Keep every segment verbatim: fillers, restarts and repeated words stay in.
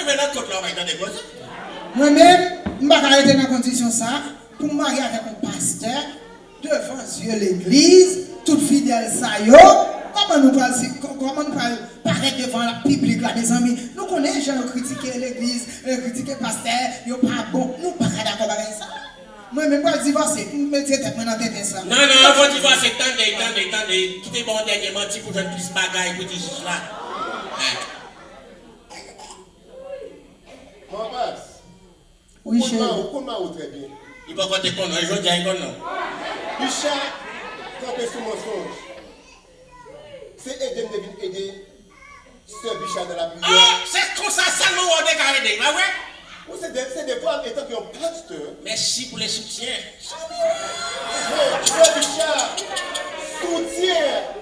Nan kot la, w pa tande koze. Mwen menm, m pa ka rete nan kondisyon sa, pou m marye avèk yon pastè, devan zye legliz, tout fidèl sa yo, kòman nou pral, kòman nou pral parèt devan piblik la, mezanmi? Nou konnen jan yo kritike legliz, yo kritike pastè, yo pa bon. Nou pa ka dakò bagay sa. Mwen menm pral divòse, m retire tèt mwen nan tenten sa. Non, non, anvan w divòse, tande, tande, tande. Kite ban w dènye manti pou jwenn plis bagay pou di jij la. Manpas, ou konn mari w, ou konn mari w trè byen. Li poko te konn, jodi a li konn non. Bicha kanpe sou mansonj. Se ede m te vin ede sè Bicha nan lapriyè. Oh, se konsa sèlman w te ka ede, pa vre? Ou se de, se devwa m antanke yon pastè. Mèsi pou le soutien. Sè Bicha, soutyen.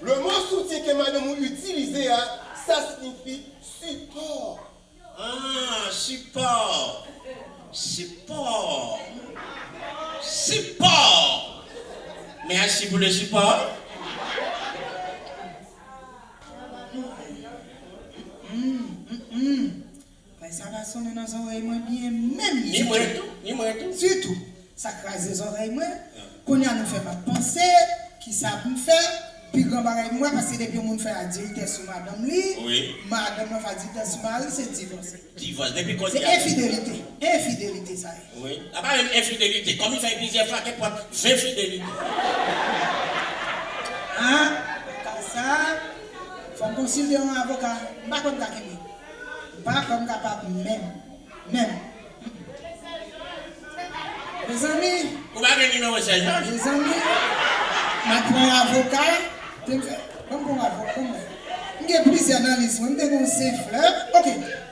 Le mo soutyen ke madanm ou itilize a, sa siyifi sipò. Ah, sipò. Sipò. Sipò. Mèsi pou le sipò. Bagay sa pa sonnen nan zòrèy mwen byen menm. Ni mwen tou, ni mwen tou. Ditou. Sa kraze zòrèy mwen. Kounye a nou fè m ap panse, kisa pou m fè? Pi gran bagay pou mwen, paske depi yon moun fè adiltè sou madanm li, madanm nan fè adiltè sou mari, se divòs. Divòs, depi kounye a. Se enfidelite. Enfidelite sa ye. Wi. A pa menm enfidelite. Kòm li fè plizyè fwa, kenpòt, ven fidelite. Ah, ka sa, fò m konsilte yon avoka. M pa kwè m ka kenbe. M pa kwè m kapab menm. Menm. Mezanmi. Ou pa gen nimewo sèjan? Mezanmi. M ap pran avoka. Te m fè. Ban m pran avoka. Ban m wè. M gen plizyè nan lis mwen. M te gen yon Seflè. Ok.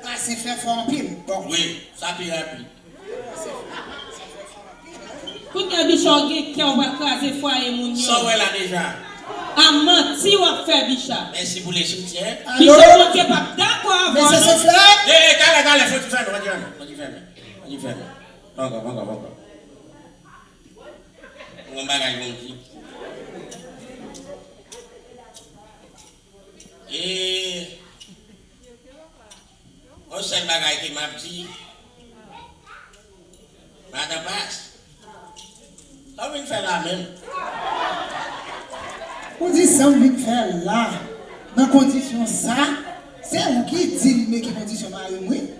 A Seflè fò anpil. Bon. Wi, sa pi rapid. Kounye a, Bicha, w gen kè, w pral kraze fwaye moun yo. Sa w wè la deja? A manti w ap fè, Bicha. Mèsi pou le soutyen. Alo? Bicha, Bondye p ap dakò avè w, non. Mesye Seflè? E, e, talè, talè, fò ti fèmen, fò ti fèmen, fò ti fèmen, fò ti fèmen. Poko, poko, poko. Yon bagay pou m di. E, yon sèl bagay ke m ap di, Madan Pas, sa w vin fè la menm? Ou di sa m vin fè la, nan kondisyon sa, se ou ki di m men ki kondisyon mari m, wi.